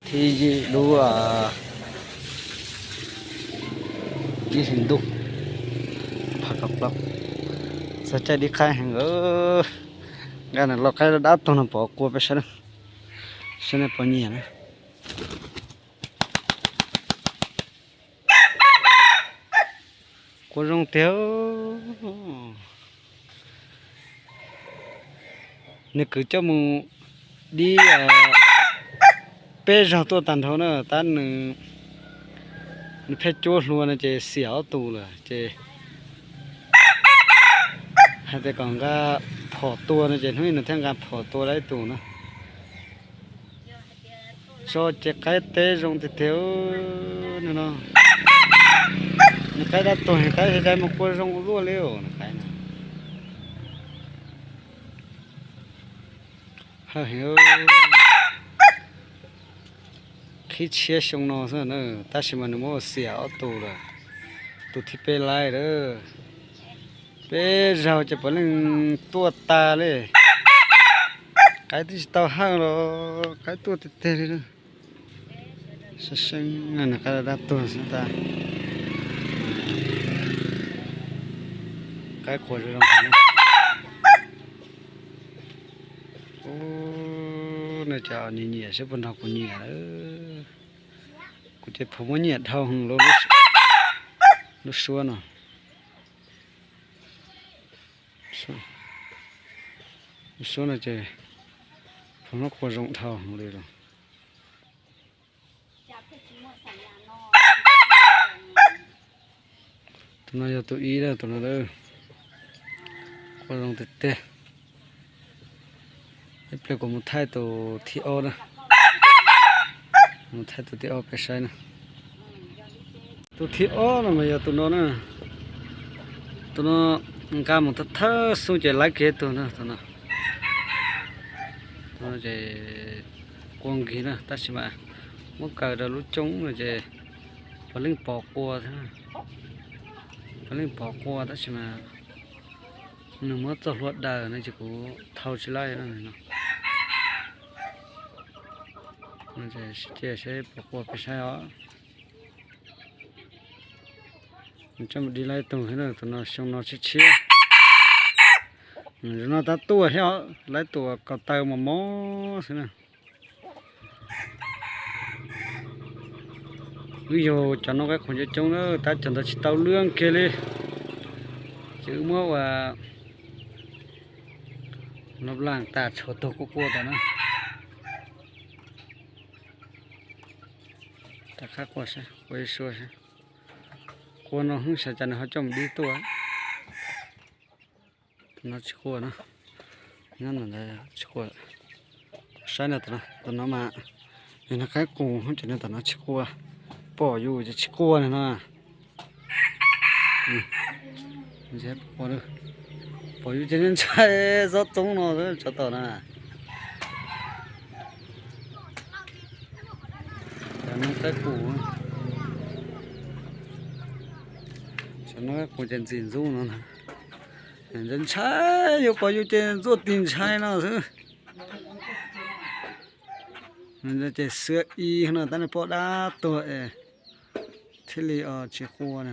Thib yim lub ib hlis ntuj, phav kaum plaub, txog caij dib qaib heev. Nqa nws los qaib dab tuag no pov kua peb saib, saib nej puas nyiam na. Kua zoo tiag. Nws kwv coj mus dib peb zaug tuaj tag nrho na, tab nws, nws pheej cuab hlua no ces xiam ob tug lawm ces hais tias kom nqa phom tua no ces hnub ib nws thiaj nqa phom tua tau ib tug na. Tso ces qaib teb zoo tiag tiag no. Nws qaib dab tuag, nws qaib cai mus kua zoo ua luaj li os, nws qaib na. Hawj heev. Qhib tshiab xyoo no xwb na, tab sis mas nws muab xiam ob tug lawm. Tus thib peb laib lawm. Peb zaug ces puav leej tuaj tas li. Qaib twb tsis tau hawj los qaib tuaj tiag tiag li. Saib seeb, nws qaib dab tuag xwb tas. Qaib qua zoo. Ub, nej cov nyiam nyiam seb puas nrog kuv nyiam. Kuv ces pheej muab nyiam dhau heev lub suab no. Lub suab no ces pheej muab qua zoo dhau heev li los. Tus no yog tus ib na, tus no qua zoo tiag tiag. Ib pliag kuv mus thaij tus thib ob na. Mus thaij tus thib ob peb saib na. Tus thib ob no mas yog tus no na. Tus no nqa mus thawj thawj xu ces laib kiag tus na, tus no. Tus no ces qua nkig na, tab sis mas muab kaw rau lub coob no ces puav leej pov qua thiab. Puav leej pov qua tab sis mas nws muab txoj hlua daws no ces kuv thau tsis laib no. Cia seb pov qua peb saib os. Nws coj mus dib laib tus thiab na, tus no xyoo no tshiab tshiab. Zaum no tab tuaj thiab os, laib tus kaus taw mos mos xwb na. Wb yug cov no qaib qus coob coob na, tab cov ntawd tsis tau lwj kiag li. Ces wb muab ua no laaj tas tshuav tug kuj qua tas na. Rov qab qua saib, qua ib suab saib. Qua no hwj xav cas nws ho coj mus dib tuaj. Tus no tsis qua na. Nyob ntawd tsis qua. Saib no, tus no mas nws qaib qus ces nws tom no tsis qua. Pom yus ces tsis qua no. Pom yus ces ntshai xob txoob no tsov tom na. Cov no qaib qus, cov no qaib qus ces ntxim ntxub no. Ntshai, yuav pom yus ces ntxuaj tig ntshai no xwb. Ces xwb ib no tab nws pom dab tuag es thiaj li tsis qua no.